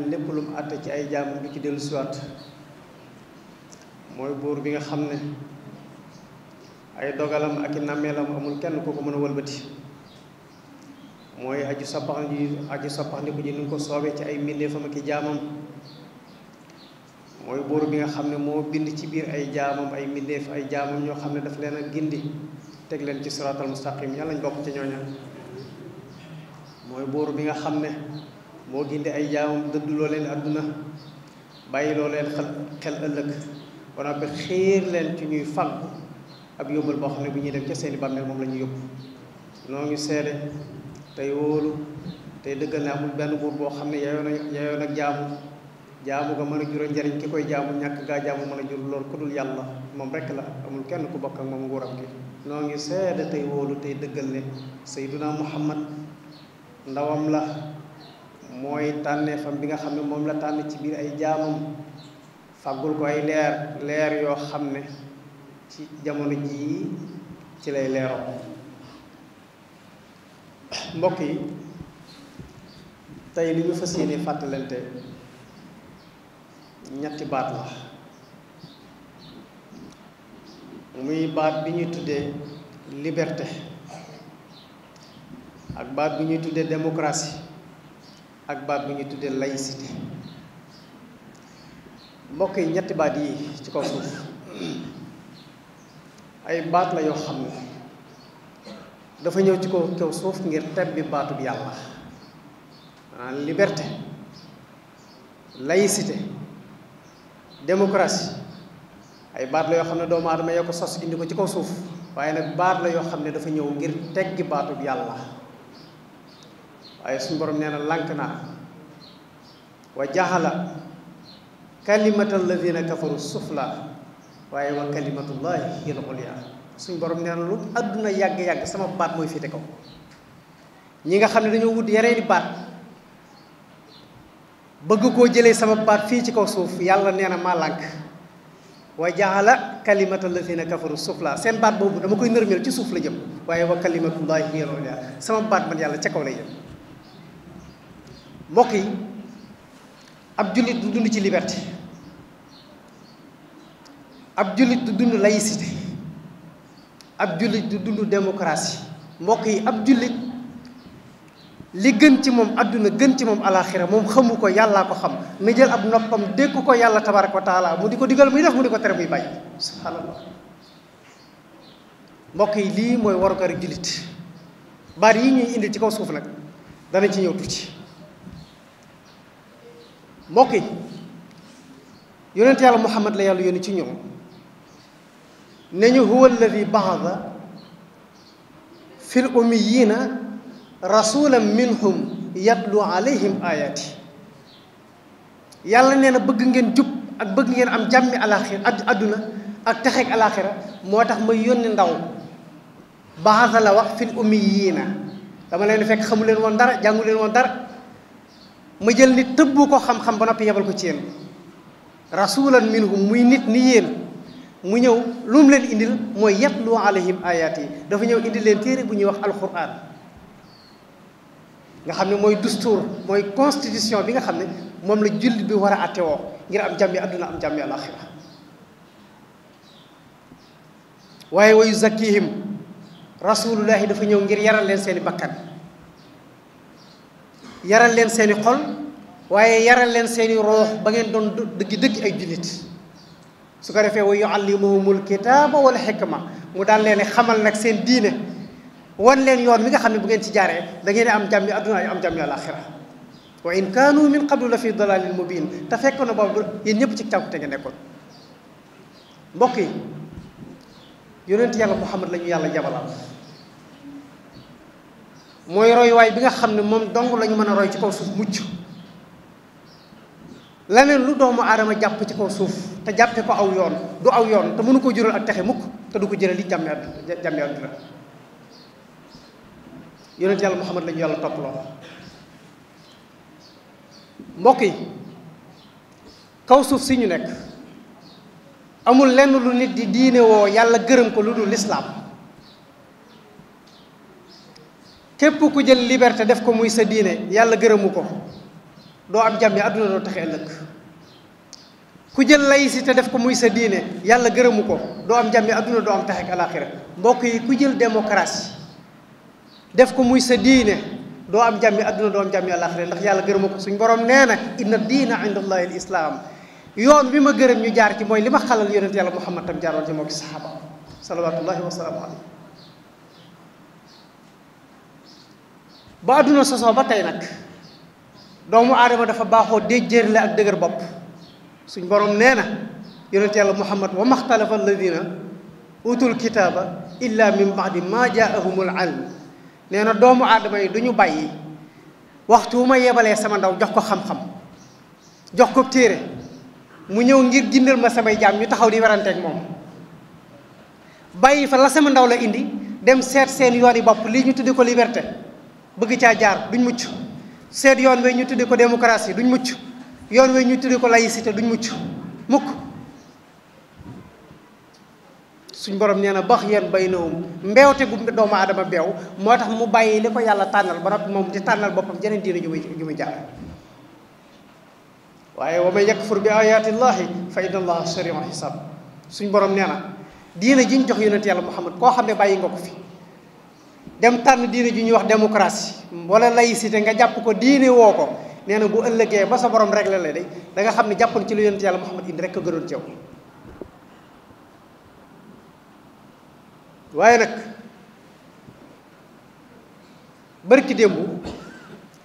lépp lu mu àtte ci ay jaamam du ci dellu siwaat mooy buur bi nga xam ne ay dogalam ak i nammeelam amul kenn ku ko mën a wëlbati mooy aju soppaxndiku ji ni ko soobee ci ay mbindeefam ak i jaamam mooy buur bi nga xam ne moo bind ci biir ay jaamam ay mbindeef ay jaamam ñoo xam ne daf leen a gindi teg leen ci siraatal mustaqim yàlla ñu bokk ci ñooña mooy buur bi nga xam ne moo gindi ay jaamam dëdduloo leen àdduna bàyyiloo leen xel ëllëg ba noppi xiir leen ci ñuy fàggu ab yóbbal boo xam ne bu ñuy dem ca seeni bàmmeel moom la ñuy yóbbu noo ngi seede tey wóolu tey dëggal ne amul benn buur boo xam ne yeyoo nag jaamu nga mën a jura njariñ ki koy jaamu ñàkk gaa jaamu mën a jur loolu ku dul yàlla moom rekk la amul kenn ku bokk ak moom nguuram gi noo ngi seede tey wóolu tey dëggal ne Seyduna Muhammad ndawam la mooy tànneefam bi nga xam ne moom la tànn ci biir ay jaamam fàggul ko ay leer yoo xam ne ci jamono jii ci lay leeroo mbokk yi tey li ñu fas yéene fàttalante ñetti baat la muy baat bi ñuy tuddee liberté ak baat bi ñuy tuddee démocratie ak baat bi ñuy tuddee laïcité mbokk yi ñetti baat yi ci kaw suuf ay baat la yoo xam ne dafa ñëw ci kaw suuf ngir tebbi baatu bi yàlla maanaam liberté laïcité démocratie ay baat la yoo xam ne doomu aadama yoo ko sos indi ko ci kaw suuf waaye nag baat la yoo xam ne dafa ñëw ngir teggi baatu bi yàlla waaye suñu borom nee na lànk naa wa jaxala kalimatal ladina kafaru sufla waaye wa kalimatullahi hiya al-ulya suñu borom nee na lu àdduna yàgg-yàgg sama baat mooy féete kaw ñi nga xam ne dañoo wut yeneeni baat bëgg koo jëlee sama baat fii ci kaw suuf yàlla nee na maa lànk wa jaxala kalimatal ladina kafaru sufla seen baat boobu dama koy nërmeel ci suuf la jëm waaye wa kalimatullahi hiya al-ulya sama baat man yàlla ca kaw lay jëm mbokk yi ab jullit du dund ci liberté ab jullit du dund laïcité ab jullit du dund démocratie mbokk yi ab jullit li gën ci moom àdduna gën ci moom alaaxira moom xamu ko yàllaa ko xam na jël ab noppam dégg ko yàlla tabaraka wa taala mu di ko digal muy def mu di ko tere muy bàyyi subhaanallah mbokk yi lii mooy warugaru jullit baat yi ñuy indi ci kaw suuf nag danañ ci ñëw tuuti mbokk yi yonent yàlla muhammad la yàlla yónni ci ñoom ne ñu huwa alladi baxada fil ummiyina rasulan minhum yatlu alayhim ayati yàlla nee na bëgg ngeen jub ak bëgg ngeen am jàmmi alaxira adduna ak texeeg alaxira moo tax ma yónni ndaw baxada la wax fil ummiyina dama leen fekk xamu leen woon dara jàngu leen woon dara ma jël nit tëbbu ko xam-xam ba noppi yebal ko ci yéen rasulan minhum muy nit ni yéen mu ñëw lu mu leen indil mooy yatlu alayhim ayat yi dafa ñëw indil leen téere bu ñuy wax alquran nga xam ne mooy dustuur mooy constitution bi nga xam ne moom la jullit bi war a attewoo ngir am jàmmi adduna am jàmmi alaxira waaye wa yuzakkihim rasulullahi dafa ñëw ngir yaral leen seeni bakkan yaral leen seeni xol waaye yaral leen seeni roox ba ngeen doon dëggi ay jullit su ko defee wa yuallimuhumul kitaaba wal xikma mu daan leen xamal nag seen diine wan leen yoon mi nga xam ne bu ngeen ci jaaree da ngeen am jàmmi adduna ay am jàmmi alaxira wa in kaanu min qablu la fi dalalin mubin te fekk na boobu yéen ñëpp ci tànkute nga nekkoon mbokk yi yonent yàlla muhammad la ñu yàlla jabalal mooy royuwaay bi nga xam ne moom dong lañu mën a roy ci kaw suuf mucc leneen lu doomu aadama jàpp ci kaw suuf te jàppe ko aw yoon du aw yoon te mënu ko jural ak texe mukk te du ko jëral li jàmmi àdduna yonent yàlla muhammad la ñu yàlla toppaloo mbokk yi kaw suuf si ñu nekk amul lenn lu nit di diine woo yàlla gërëm ko lu dul lislaam képp ku jël liberté def ko muy sa diine yàlla gërëmu ko doo am jàmmi àdduna doo taxe ëllëg. ku jël laïcité def ko muy sa diine yàlla gërëmu ko doo am jàmmi àdduna doo am taxe ak alaaxira. mbokk yi ku jël démocratie def ko muy sa diine doo am jàmmi àdduna doo am jàmmi alaaxira ndax yàlla gërëmu ko. suñ borom nee na inna diina inda allahi al islaam yoon bi ma gërëm ñu jaar ci mooy li ma xalal yonent yàlla Muhammad tam jaaroon ci moo ki saxaaba salawaatullahi wa salaamu alayhi. ba àdduna sosoo ba tey nag doomu aadama dafa baaxoo déjjéerle ak dëgër bopp. suñ borom nee na yonent yàlla Muhammad wa maxtalafa alladina utul kitaaba illa min baadi ma jaahumul ilm. nee na doomu aadama yi du ñu bàyyi waxtu wu ma yebalee sama ndaw jox ko xam-xam jox ko téere mu ñëw ngir gindal ma samay jaam ñu taxaw di weranteeg moom bàyyi fa la sama ndaw la indi dem seet seen yoon yi bopp lii ñu tudde ko liberté bëgg caa jaar duñ mucc. seet yoon we ñu tudde ko démocratie duñ mucc. yoon we ñu tudde ko laïcité duñ mucc mukk. suñ borom nee na bax yéen baynahum mbeewte gu doomu aadama beew moo tax mu bàyyi li ko yàlla tànnal ba noppi moom di tànnal boppam jeneen diina ju muy jaar. waaye wa man yakfur bi ayatillahi fa inna allaha sari'ul hisab. suñ borom nee na diina ji ñu jox yonent yàlla Muhammad koo xam ne bàyyi nga ko fi dem tànn diine ju ñuy wax démocratie wala laïcité nga jàpp ko diine woo ko nee na bu ëllëgee ba sa borom réglé la de da nga xam ne jàppoon ci lu yonent yàlla Muhammad indi rek ko gënoon ci yow. waaye nag barki démb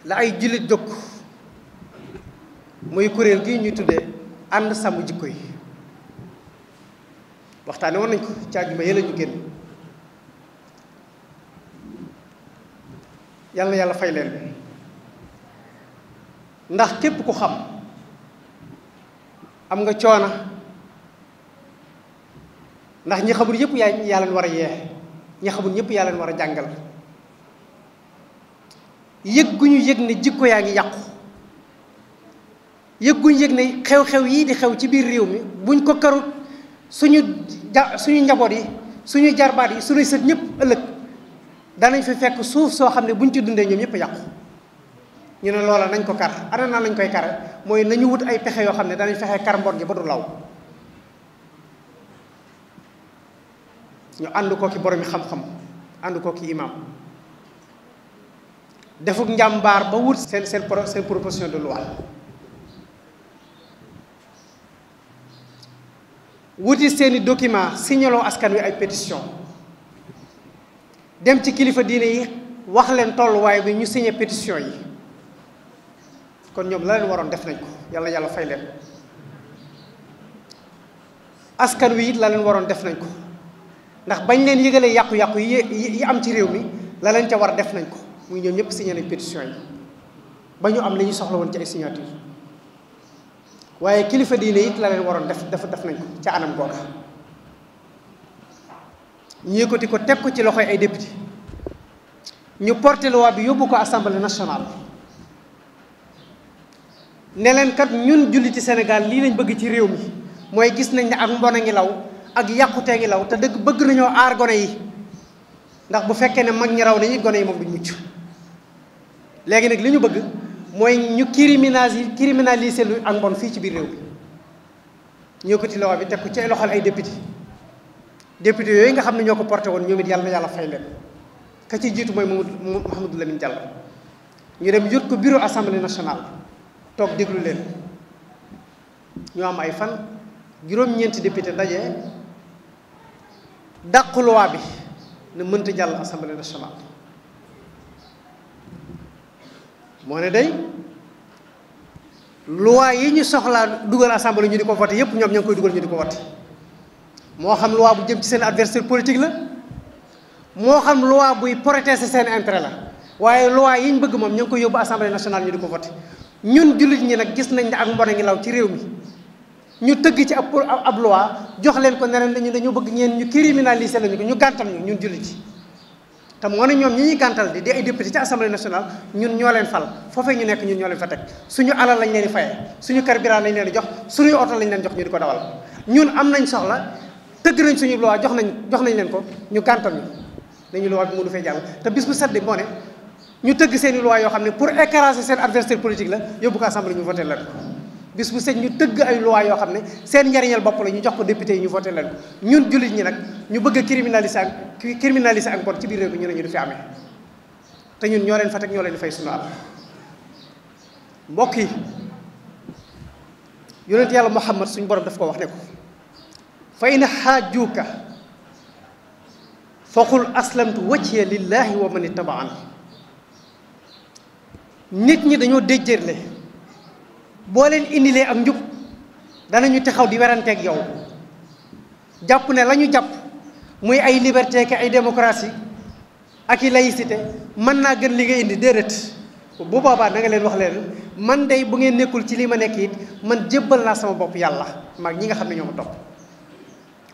la ay jullit jóg muy kuréel gi ñuy tuddee ànd sàmm jikko yi waxtaane woon nañ ko ci àjjuma yële ñu génn. yàlla na yàlla fay leen ndax képp ku xam am nga coona ndax ñi xamul yëpp yaa leen war a yee ñi xamul ñëpp yaa leen war a jàngal. yëg gu ñu yëg ne jikko yaa ngi yàqu yëg gu ñu yëg ne xew-xew yii di xew ci biir réew mi buñ ko karut suñu njaboot yi suñu jarbaat yi suñuy sët ñëpp ëllëg danañ fi fekk suuf soo xam ne buñ ci dundee ñoom ñëpp yàqu. ñu ne loola nañ ko kar ana naa lañ koy kare mooy nañu wut ay pexe yoo xam ne danañ fexe kar mbon gi ba du law. ñu ànd ko ki borom xam-xam ànd ko ki imam defuk njàmbaar ba wut seen proposition de loi wuti seeni document signaloo askan wi ay pétition dem ci kilifa diine yi wax leen tolluwaay bi ñu signé pétition yi. kon ñoom la leen waroon def nañ ko yàlla fay leen. askan wi it la leen waroon def nañ ko ndax bañ leen yëgalee yàqu-yàqu yi am ci réew mi la leen ca war def nañ ko muy ñoom ñëpp signé nañ pétition yi ba ñu am li ñu soxla woon ci ay signature. waaye kilifa diine it la leen waroon def nañ ko ca anam googa ñu yëkkati ko teg ko ci loxoy ay député ñu porté loi bi yóbbu ko assemblée nationale ne leen kat ñun julliti Sénégal lii lañ bëgg ci réew mi mooy gis nañ ne ak mbon a ngi law ak yàqutee ngi law te dëgg bëgg nañoo aar gone yi ndax bu fekkee ne mag ñi raw nañu gone yi moom duñ mucc. léegi nag li ñu bëgg mooy ñu criminaliser lu ak mbon fii ci biir réew mi ñu yëkkati loi bi teg ko ci loxol ay député yooyu nga xam ne ñoo ko porté woon ñoom it yàlla na yàlla fay leen ka ci jiitu mooy Mouhamadou Lamine Diallo. ñu dem yót ko bureau assemblée nationale toog déglu leen ñu am ay fan juróom-ñeenti député daje dàq loi bi ne mënta jàll assemblée nationale. moo ne day loi yi ñu soxlaa dugal assemblée ñu di ko voté yépp ñoom ñoo ngi koy dugal ñu di ko voté moo xam loi bu jëm ci seen adversaire politique la moo xam loi buy protéger seen intérêt la waaye loi yi ñu bëgg moom ñoo ngi koy yóbbu assemblée nationale ñu di ko voté. ñun jullit ñi nag gis nañ ne ak mbon a ngi law ci réew mi ñu tëgg ci ab loi jox leen ko ne leen dañu bëgg ñeen ñu criminaliser lañu ko ñu gàntal ñu ñun jullit yi te moo ne ñoom ñi ñuy gàntal di ay député ci assemblée nationale ñun ñoo leen fal foofee ñu nekk ñun ñoo leen fa teg suñu alal lañ leen di fayee suñu carburant lañ leen di jox suñuy oto lañ leen jox ñu di ko dawal ñun am nañ soxla tëgg nañ suñu loi jox nañ leen ko ñu gàntal ñu dañu loi bi mënu fee jàll te bis bu set moo ne ñu tëgg seeni loi yoo xam ne pour écraser seen adversaire politique la yóbbu ko assemblée ñu voté leen ko bis bu set ñu tëgg ay loi yoo xam ne seen njariñal bopp la ñu jox ko député yi ñu voté leen ko ñun jullit ñi nag ñu bëgg a criminaliser ak bon ci biir réew bi ñu ne ñu du fi amee te ñun ñoo leen fa teg ñoo leen di fay sunu àll mbokk yi yonent yàlla Muhammad suñu borom daf ko wax ne ko fa in xaajuuka faqul aslamtu wajhiya lillahi wa man ittaba'ani nit ñi dañoo déjjërle boo leen indilee ak njub danañu taxaw di weranteeg yow jàpp ne la ñu jàpp muy ay liberté ke ay démocratie ak i laïcité mën naa gën li nga indi déedéet bu boobaa da nga leen wax leen man day bu ngeen nekkul ci li ma nekk it man jébbal naa sama bopp yàlla maag ñi nga xam ne ñoo ma topp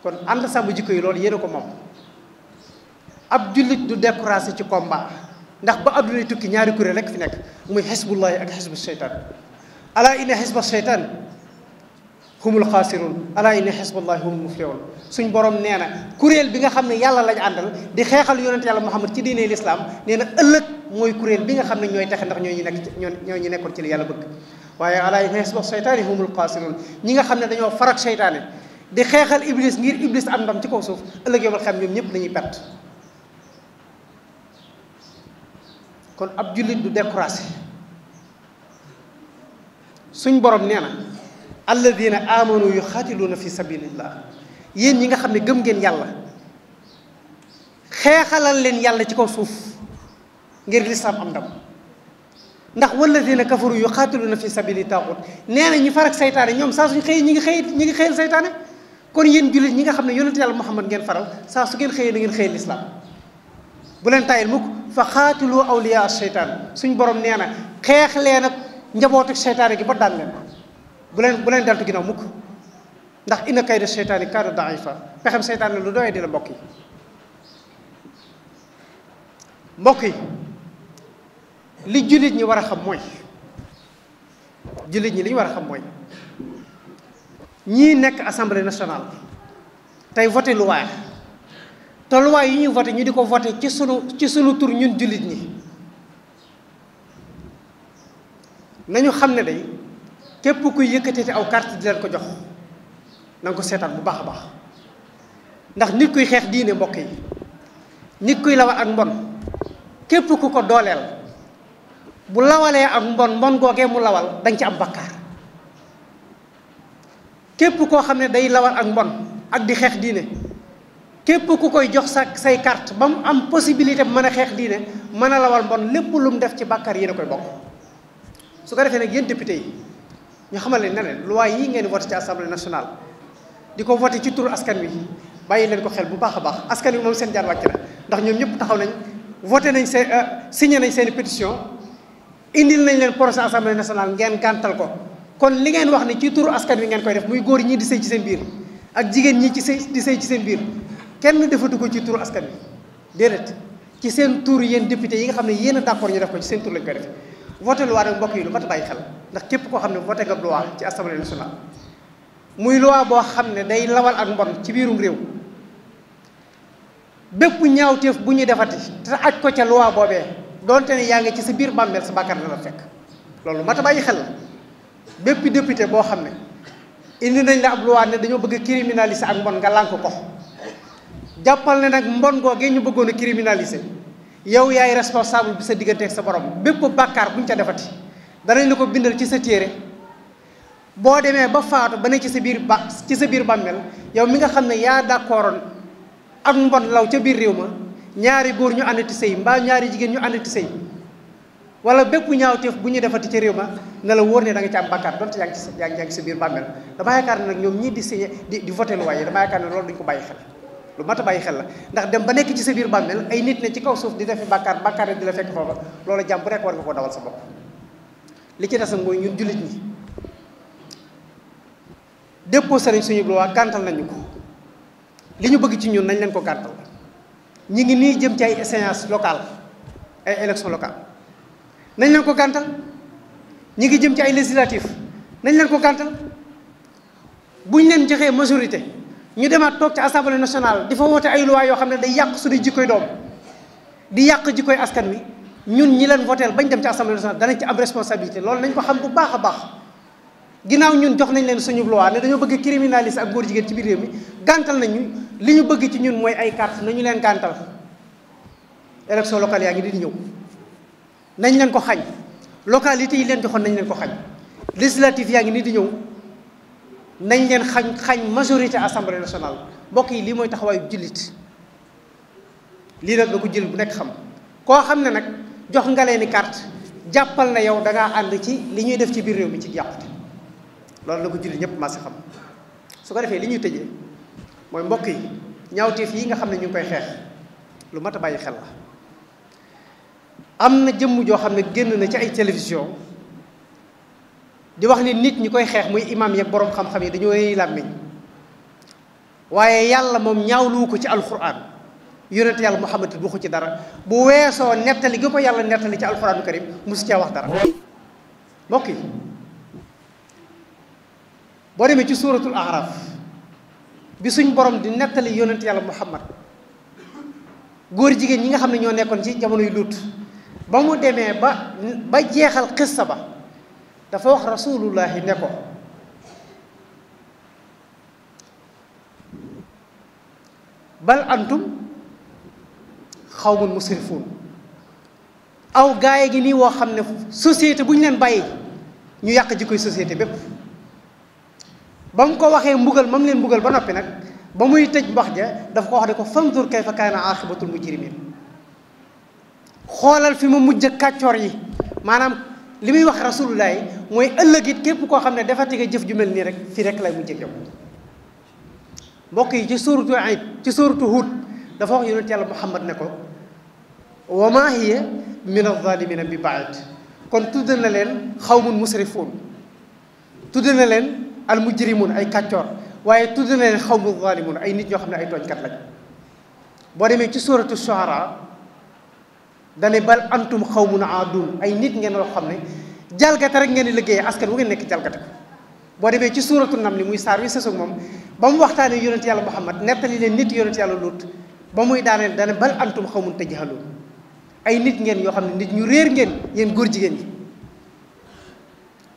kon ànd sàmm jikko yi loolu yéen a ko moom ab jullit du découragé ci combat ndax ba adduna tukki ñaari kuréel rek fi nekk muy xisbullahi ak xisbu seytaan ala inna xisba seytaan humul xaasirun ala inna xisballahi humul muflihun suñ borom nee na kuréel bi nga xam ne yàlla lañ àndal di xeexal yonent yàlla Muhammad ci diine lislaam nee na ëllëg mooy kuréel bi nga xam ne ñooy texe ndax ñoo ñu nekkoon ci li yàlla bëgg waaye ala inna xisba seytaani humul xaasirun ñi nga xam ne dañoo farak seytaane di xeexal iblis ngir iblis am ndam ci kaw suuf ëllëg yomal xam ñoom ñëpp dañuy perte kon ab jullit du découragé suñ borom nee na alladina amanu yuxaatiluuna fi sabilillah yéen ñi nga xam ne gëm ngeen yàlla xeexalal leen yàlla ci kaw suuf ngir lislaam am ndam ndax walladina kafaru yuxaatiluuna fi sabili taaxut nee na ñi farak saytaane ñoom saa suñ xëyee ñi ngi xëyal saytaane kon yéen jullit ñi nga xam ne yonent yàlla Muhammad ngeen faral saa su ngeen xëyee na ngeen xëyal lislaam bu leen tayil mukk fa xaatilu awliya seytaan suñ borom nee na xeex leen ak njabootu seytaane gi ba daan leen bu leen deltu ginnaaw mukk ndax inna kayda seytaani kaana daifa pexem seytaane lu doyee di la mbokk yi mbokk yi li jullit ñi war a xam mooy jullit ñi li ñu war a xam mooy ñii nekk assemblée nationale tey voté loi te loi yi ñuy voté ñu di ko voté ci sunu tur ñun jullit ñi nañu xam ne day képp kuy yëkkatee aw carte di leen ko jox na nga ko seetaan bu baax a baax ndax nit kuy xeex diine mbokk yi nit kuy lawal ak mbon képp ku ko dooleel bu lawalee ak mbon googee mu lawal dañ ci am bakkaar képp koo xam ne day lawal ak mbon ak di xeex diine képp ku koy jox say carte ba mu am possibilité mën a xeex diine mën a lawal mbon lépp lu mu def ci bàkkaar yéen a koy bokk su ko defee nag yéen député yi ñu xamal leen ne leen loi yi ngeen voté ci assemblée nationale di ko voté ci turu askan wi bàyyi leen ko xel bu baax a baax askan wi moom seen jaar wàcc na ndax ñoom ñëpp taxaw nañ voté nañ seen signé nañ seen pétition indil nañ leen projet assemblée nationale ngeen gàntal ko kon li ngeen wax ne ci turu askan wi ngeen koy def muy góor ñi di sëy ci seen biir ak jigéen ñi di sëy ci seen biir kenn defatu ko ci turu askan wi déedéet ci seen tur yéen député yi nga xam ne yéen a d'accord ñu def ko ci seen tur lañ koy def voté loi nag mbokk yi lu mat a bàyyi xel ndax képp koo xam ne voté nga loi ci assemblée nationale muy loi boo xam ne day lawal ak mbon ci biirum réew bépp ñaawteef bu ñu defati te aj ko ca loi boobee doonte ne yaa ngi ci sa biir bàmmeel sa bàkkaar dana fekk loolu lu mat a bàyyi xel la bépp député boo xam ne indi nañ la ab loi ne dañoo bëgg a criminaliser ak mbon nga lànk ko jàppal ne nag mbon googee ñu bëggoon a criminaliser yow yaay responsable bi sa digganteeg sa borom bépp bàkkaar bu ñu ca defati danañ la ko bindal ci sa téere boo demee ba faatu ba ne ci sa biir bàmmeel yow mi nga xam ne yaa d'accordoon ak mbon law ca biir réew ma ñaari góor ñu àndati sëy mbaa ñaari jigéen ñu àndati sëy wala bépp ñaawteef bu ñu defati ca réew ma na la wóor ne da nga ci am bàkkaar donte yaa ngi sa biir bàmmeel dama yaakaar ne nag ñoom ñii di signé di voté loi yi dama yaakaar ne loolu duñ ko bàyyi xel lu mat a bàyyi xel la ndax dem ba nekk ci sa biir bàmmeel ay nit ne ci kaw suuf di defi bàkkaar di la fekk foofa loolu jàmm bu nekk war nga koo dawal sa bopp li ci des nag mooy ñun jullit ñi déposé nañ suñu loi gàntal nañu ko li ñu bëgg ci ñun nañ leen ko gàntal ñi ngi nii jëm ci ay échéances locales ay élections locales nañ leen ko gàntal ñi ngi jëm ci ay législatives nañ leen ko gàntal buñ leen joxee majorité ñu demaat toog ci assemblée nationale di fa woote ay loi yoo xam ne day yàq suñu jikkoy doom di yàq jikkoy askan wi ñun ñi leen voteel bañ dem ci assemblée nationale danañ ci am responsabilité loolu nañ ko xam bu baax a baax ginnaaw ñun jox nañ leen suñu loi ne dañoo bëgg criminaliser ak góor jigéen ci biir réew mi gàntal nañu li ñu bëgg ci ñun mooy ay carte nañu leen gàntal élection locale yaa ngi di ñëw nañ leen ko xañ localité yi leen joxoon nañ leen ko xañ législative yaa ngi nii di ñëw nañ leen xañ majorité assemblée nationale mbokk yi lii mooy taxawaayu jullit lii nag da ko jël bu nekk xam koo xam ne nag jox nga leen ni carte jàppal na yow da ngaa ànd ci li ñuy def ci biir réew mi ci yàqute loolu la ko jullit ñëpp maa si xam su ko defee li ñuy tëjee mooy mbokk yi ñaawteef yi nga xam ne ñu ngi koy xeex lu mat a bàyyi xel la am na jëmm joo xam ne génn na ci ay télévision di wax ni nit ñi koy xeex muy imam yeeg boroom xam-xam yi dañoo rëy làmmiñ waaye yàlla moom ñaawluwu ko ci alquran yonent yàlla Muhammad waxu ci dara bu weesoo nettali gi ko yàlla nettali ci alquranu karim musu cee wax dara mbokk yi boo demee ci suuratul Araf bi suñ borom di nettali yonent yàlla Muhammad góor jigéen ñi nga xam ne ñoo nekkoon ci jamono yu Luut ba mu demee ba jeexal xissa ba dafa wax rasulullahi ne ko bal antum xawmun musrifuun aw gaay gi nii woo xam ne société bu ñu leen bàyyi ñu yàq jikkoy société bépp ba mu ko waxee mbugal mam leen mbugal ba noppi nag ba muy tëj wax ja dafa ko wax ne ko fanzur kayfa kaana aaqibatul mujrimiin xoolal fi ma mujj ak kàccoor yi maanaam li muy wax rasulullahi mooy ëllëg it képp koo xam ne defati nga jëf ju mel nii rek fii rek lay mujj ak yow mbokk yi ci suuratu Aid ci suuratu Hud dafa wax yonent yàlla Muhammad ne ko wa maa hiya min az-zaalimiina bi ba'iid kon tudd na leen xawmun musrifuun tudd na leen al mujrimuun ay kàccoor waaye tudd na leen xawmu zaalimuun ay nit ñoo xam ne ay tooñkat lañ boo demee ci suuratu Shu'araa dane bal antum xawmun aaduun ay nit ngeen loo xam ne jalgate rek ngeen di liggéeyee askan wu ngeen nekk jalgate ko boo demee ci suuratu Naml muy saar wi sësoog moom ba mu waxtaanee yonent yàlla Muhammad nettali leen nit yonent yàlla Luut ba muy daaneel dane bal antum xawmun tajhaluun ay nit ngeen yoo xam ne nit ñu réer ngeen yéen góor jigéen ñi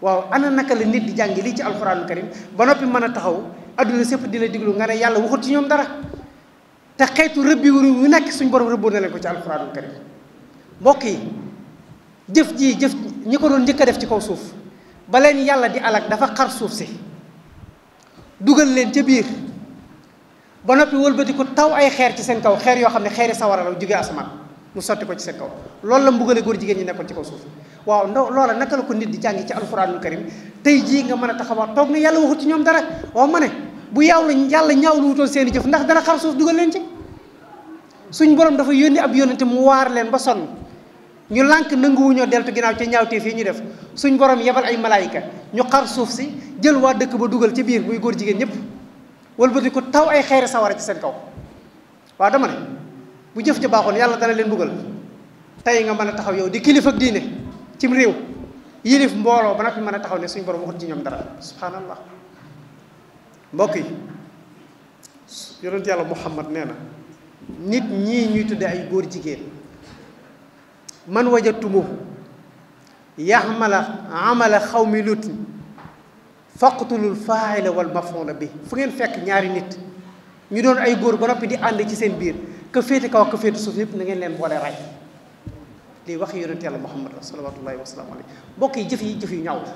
waaw ana naka la nit di jàngi lii ci alxuraanu karim ba noppi mën a taxaw adduna sépp di la diglu nga ne yàlla waxut ci ñoom dara te xeetu rëbbi wu nekk suñ borom rëbboo na leen ko ci alxuraanu karim mbokk yi jëf ñi ko doon njëkk a def ci kaw suuf ba leen yàlla di alak dafa xar suuf si dugal leen ca biir ba noppi wëlbati ko taw ay xeer ci seen kaw xeer yoo xam ne xeeri sawara la jóge asamaan mu sotti ko ci seen kaw loolu la mbugale góor jigéen ñi nekkoon ci kaw suuf waaw loola naka la ko nit di jàngi ci alxuraanul karim tey jii nga mën a taxawaat toog ne yàlla waxut ci ñoom dara waaw ma ne bu yàlla ñaaw lu wutoon seen i jëf ndax dana xar suuf dugal leen ci suñ borom dafa yónni ab yónnente mu waar leen ba sonn ñu lànk nanguwuñoo deltu ginnaaw ca ñaawteef yi ñu def suñ borom yebal ay malaayika ñu xar suuf si jël waa dëkk ba dugal ci biir muy góor jigéen ñëpp wëlbati ko taw ay xeeri sawara ci seen kaw waaw dama ne bu jëf ja baaxoon yàlla dana leen buggal tey nga mën a taxaw yow di kilifa ak diine cim réew yilif mbooloo ba noppi mën a taxaw ne suñ borom waxut ci ñoom dara subhaanallah mbokk yi yonent yàlla Muhammad nee na nit ñii ñuy tudde ay góor jigéen man wajatumuhu yaxmala amala xawmi lutin faqtulul faa'ila wal maf'uula bi fu ngeen fekk ñaari nit ñu doon ay góor ba noppi di ànd ci seen biir ka féete kaw ka féete suuf yëpp na ngeen leen boole ray lii wax yonent yàlla Muhammad sallallahu alayhi wa sallam mbokk yi jëf yi ñaaw la